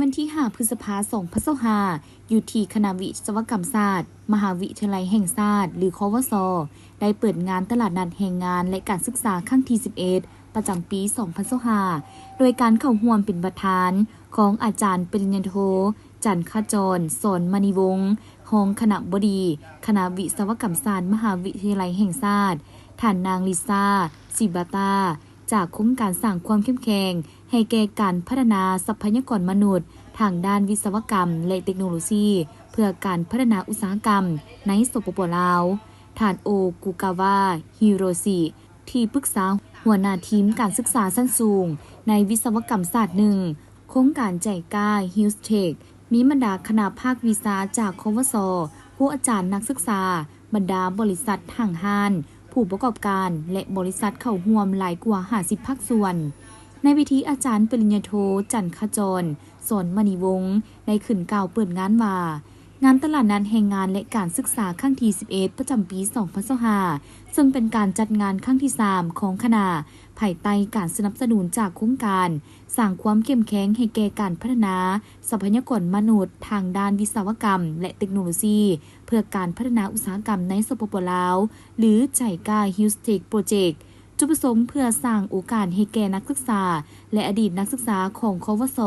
ວັນທີຫ້າ ພຶດສະພາ ສອງພັນຊາວຫ້າ ຢູ່ທີ່ຄະນະວິສະວະກຳສາດ ມະຫາວິທະຍາໄລແຫ່ງຊາດ ຫຼື ຄວສ ໄດ້ເປີດງານຕະຫຼາດນັດແຮງງານ ແລະ ການສຶກສາຄັ້ງທີສິບເອັດ ປະຈຳປີສອງພັນຊາວຫ້າ ໂດຍການເຂົ້າຮ່ວມເປັນປະທານຂອງອາຈານປະລິນຍາໂທ ຈັນຂະຈອນ ສອນມະນີວົງ ຮອງຄະນະບໍດີ ຄະນະວິສະວະກຳສາດ ມະຫາວິທະຍາໄລແຫ່ງຊາດ, ທ່ານນາງ ລິຊາ ຊີບາຕາ ຈາກໂຄງການສ້າງຄວາມເຂັ້ມແຂງໃຫ້ແກ່ການພັດທະນາຊັບພະຍາກອນມະນຸດທາງດ້ານວິສະວະກຳ ແລະ ເຕັກໂນໂລຊີ ເພື່ອການພັດທະນາອຸດສາຫະກຳໃນ ສປປ ລາວ, ທ່ານ ໂອກຸກາວະ ຮິໂຣຊິ ທີ່ປຶກສາຫົວໜ້າທີມການສຶກສາຊັ້ນສູງໃນວິສະວະກຳສາດໜຶ່ງ ໂຄງການໄຈກາ ຮິວເທກ ມີບັນດາຄະນະພາກວິຊາຈາກ ຄວສ, ຄູອາຈານ, ນັກສຶກສາ, ບັນດາບໍລິສັດຫ້າງຮ້ານ, ຜູ້ປະກອບການ ແລະ ບໍລິສັດເຂົ້າຮ່ວມຫຼາຍກວ່າຫ້າສິບພາກສ່ວນ. ໃນພິທີ ອາຈານປະລິນຍາໂທ ຈັນຂະຈອນ ສອນມະນີວົງ ໄດ້ຂຶ້ນກ່າວເປີດງານວ່າ, ງານຕະຫຼາດນັດແຮງງານ ແລະ ການສຶກສາຄັ້ງທີສິບເອັດ ປະຈຳປີສອງພັນຊາວຫ້າ ເຊິ່ງເປັນການຈັດງານຄັ້ງທີສາມຂອງຄະນະ, ພາຍໃຕ້ການສະໜັບສະໜູນຈາກໂຄງການສ້າງຄວາມເຂັ້ມແຂງໃຫ້ແກ່ການພັດທະນາຊັບພະຍາກອນມະນຸດທາງດ້ານວິສະວະກຳ ແລະ ເຕັກໂນໂລຊີ ເພື່ອການພັດທະນາອຸດສາຫະກຳໃນ ສປປ ລາວ ຫຼື ໄຈກາ ຮິວເທກ ໂປຣເຈັກ. ຈຸດປະສົງເພື່ອສ້າງໂອກາດໃຫ້ແກ່ນັກສຶກສາ ແລະ ອະດີດນັກສຶກສາຂອງ ຄວສ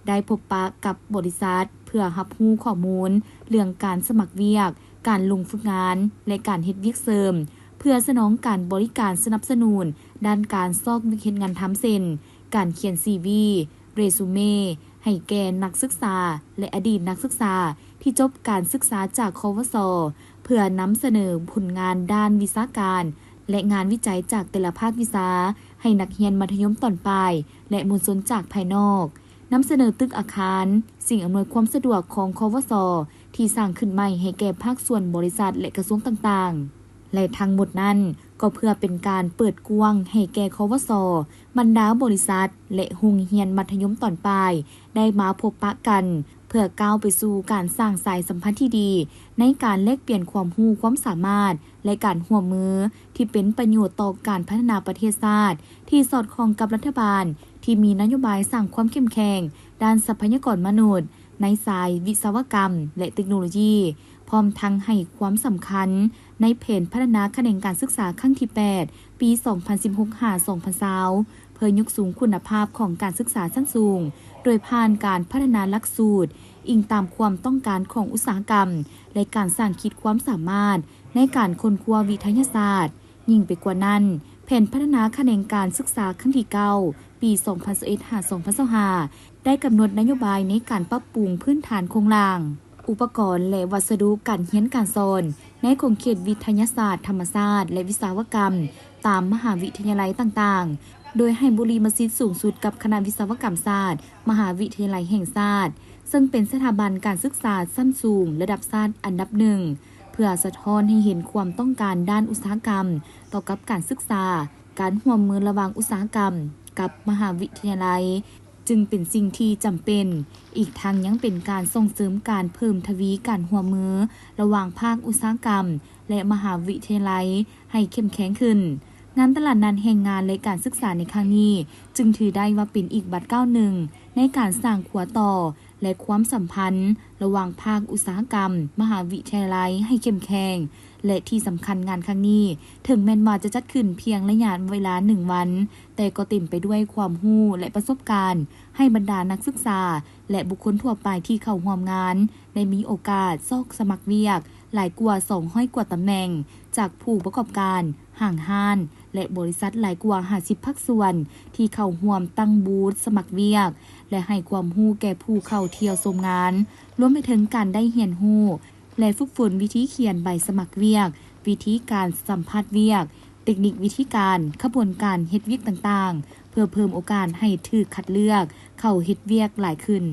ໄດ້ພົບປະກັບບໍລິສັດ ເພື່ອຮັບຮູ້ຂໍ້ມູນເລື່ອງການສະໝັກວຽກ, ການລົງຝຶກງານ ແລະ ການເຮັດວຽກເສີມ, ເພື່ອສະໜອງການບໍລິການສະໜັບສະໜູນດ້ານການຊອກວຽກເຮັດງານທຳ ເຊັ່ນ ການຂຽນຊີວີ, ເຣຊູເມ ໃຫ້ແກ່ນັກສຶກສາ ແລະ ອະດີດນັກສຶກສາທີ່ຈົບການສຶກສາຈາກ ຄວສ ເພື່ອນຳສະເໜີຜົນງານດ້ານວິຊາການ ແລະ ງານວິໄຈຈາກແຕ່ລະພາກວິຊາໃຫ້ນັກຮຽນມັດທະຍົມຕອນປາຍ ແລະ ມວນຊົນຈາກພາຍນອກ, ນຳສະເໜີຕຶກອາຄານ, ສິ່ງອຳນວຍຄວາມສະດວກຂອງ ຄວສ ທີ່ສ້າງຂຶ້ນໃໝ່ໃຫ້ແກ່ພາກສ່ວນບໍລິສັດ ແລະ ກະຊວງຕ່າງໆ ແລະ ທັງໝົດນັ້ນກໍເພື່ອເປັນການເປີດກວ້າງໃຫ້ແກ່ ຄວສ ບັນດາບໍລິສັດ ແລະ ໂຮງຮຽນມັດທະຍົມຕອນປາຍ ໄດ້ມາພົບປະກັນ ເພື່ອກ້າວໄປສູ່ການສ້າງສາຍສຳພັນທີ່ດີ ໃນການແລກປ່ຽນຄວາມຮູ້ຄວາມສາມາດ ແລະ ການຮ່ວມມືທີ່ເປັນປະໂຫຍດຕໍ່ການພັດທະນາປະເທດຊາດ ທີ່ສອດຄ່ອງກັບລັດຖະບານທີ່ມີນະໂຍບາຍສ້າງຄວາມເຂັ້ມແຂງດ້ານຊັບພະຍາກອນມະນຸດໃນສາຍວິສະວະກຳ ແລະ ເຕັກໂນໂລຢີ, ພ້ອມທັງໃຫ້ຄວາມສຳຄັນໃນແຜນພັດທະນາຂະແໜງການສຶກສາຄັ້ງທີແປດ ປີສອງພັນສິບຫົກ ຫາ ສອງພັນຊາວ ເພື່ອຍົກສູງຄຸນນະພາບຂອງການສຶກສາຊັ້ນສູງ ໂດຍຜ່ານການພັດທະນາຫຼັກສູດ ອີງຕາມຄວາມຕ້ອງການຂອງອຸດສາຫະກຳ ແລະ ການສ້າງຂີດຄວາມສາມາດໃນການຄົ້ນຄວ້າວິທະຍາສາດ. ຍິ່ງໄປກວ່ານັ້ນ, ແຜນພັດທະນາຂະແໜງການສຶກສາຄັ້ງທີເກົ້າ ປີສອງພັນຊາວເອັດ ຫາ ສອງພັນຊາວຫ້າ ໄດ້ກຳນົດນະໂຍບາຍໃນການປັບປຸງພື້ນຖານໂຄງລ່າງ, ອຸປະກອນ ແລະ ວັດສະດຸການຮຽນການສອນໃນຂົງເຂດວິທະຍາສາດທຳມະຊາດ ແລະ ວິສະວະກຳ ຕາມມະຫາວິທະຍາໄລຕ່າງໆ, ໂດຍໃຫ້ບຸລິມະສິດສູງສຸດກັບຄະນະວິສະວະກຳສາດ ມະຫາວິທະຍາໄລແຫ່ງຊາດ, ເຊິ່ງເປັນສະຖາບັນການສຶກສາຊັ້ນສູງລະດັບຊາດອັນດັບໜຶ່ງ, ເພື່ອສະທ້ອນໃຫ້ເຫັນຄວາມຕ້ອງການດ້ານອຸດສາຫະກຳຕໍ່ກັບການສຶກສາ, ການຮ່ວມມືລະຫວ່າງອຸດສາຫະກຳກັບມະຫາວິທະຍາໄລ ຈຶ່ງເປັນສິ່ງທີ່ຈຳເປັນ, ອີກທັງຍັງເປັນການສົ່ງເສີມການເພີ່ມທະວີການຮ່ວມມືລະຫວ່າງພາກອຸດສາຫະກຳ ແລະ ມະຫາວິທະຍາໄລໃຫ້ເຂັ້ມແຂງຂຶ້ນ. ງານຕະຫຼາດນັດແຮງງານ ແລະ ການສຶກສາໃນຄັ້ງນີ້ ຈຶ່ງຖືໄດ້ວ່າເປັນອີກບາດກ້າວໜຶ່ງໃນການສ້າງຂົວຕໍ່ ແລະ ຄວາມສຳພັນລະຫວ່າງພາກອຸດສາຫະກຳ ມະຫາວິທະຍາໄລໃຫ້ເຂັ້ມແຂງ ແລະ ທີ່ສຳຄັນ, ງານຄັ້ງນີ້ເຖິງແມ່ນວ່າຈະຈັດຂຶ້ນພຽງໄລຍະເວລາໜຶ່ງວັນ, ແຕ່ກໍເຕັມໄປດ້ວຍຄວາມຮູ້ ແລະ ປະສົບການ ໃຫ້ບັນດານັກສຶກສາ ແລະ ບຸກຄົນທົ່ວໄປທີ່ເຂົ້າຮ່ວມງານ ໄດ້ມີໂອກາດຊອກສະໝັກວຽກຫຼາຍກວ່າສອງຮ້ອຍກວ່າຕຳແໜ່ງ ຈາກຜູ້ປະກອບການ, ຫ້າງຮ້ານ ແລະ ບໍລິສັດຫຼາຍກວ່າຫ້າສິບພາກສ່ວນ ທີ່ເຂົ້າຮ່ວມຕັ້ງບູດສະໝັກວຽກ ແລະ ໃຫ້ຄວາມຮູ້ແກ່ຜູ້ເຂົ້າທ່ຽວຊົມງານ, ລວມໄປເຖິງການໄດ້ຮຽນຮູ້ ແລະ ຝຶກຝົນວິທີຂຽນໃບສະໝັກວຽກ, ວິທີການສຳພາດວຽກ, ເຕັກນິກວິທີການ, ຂະບວນການເຮັດວຽກຕ່າງໆ ເພື່ອເພີ່ມໂອກາດໃຫ້ຖືກຄັດເລືອກເຂົ້າເຮັດວຽກຫຼາຍຂຶ້ນ.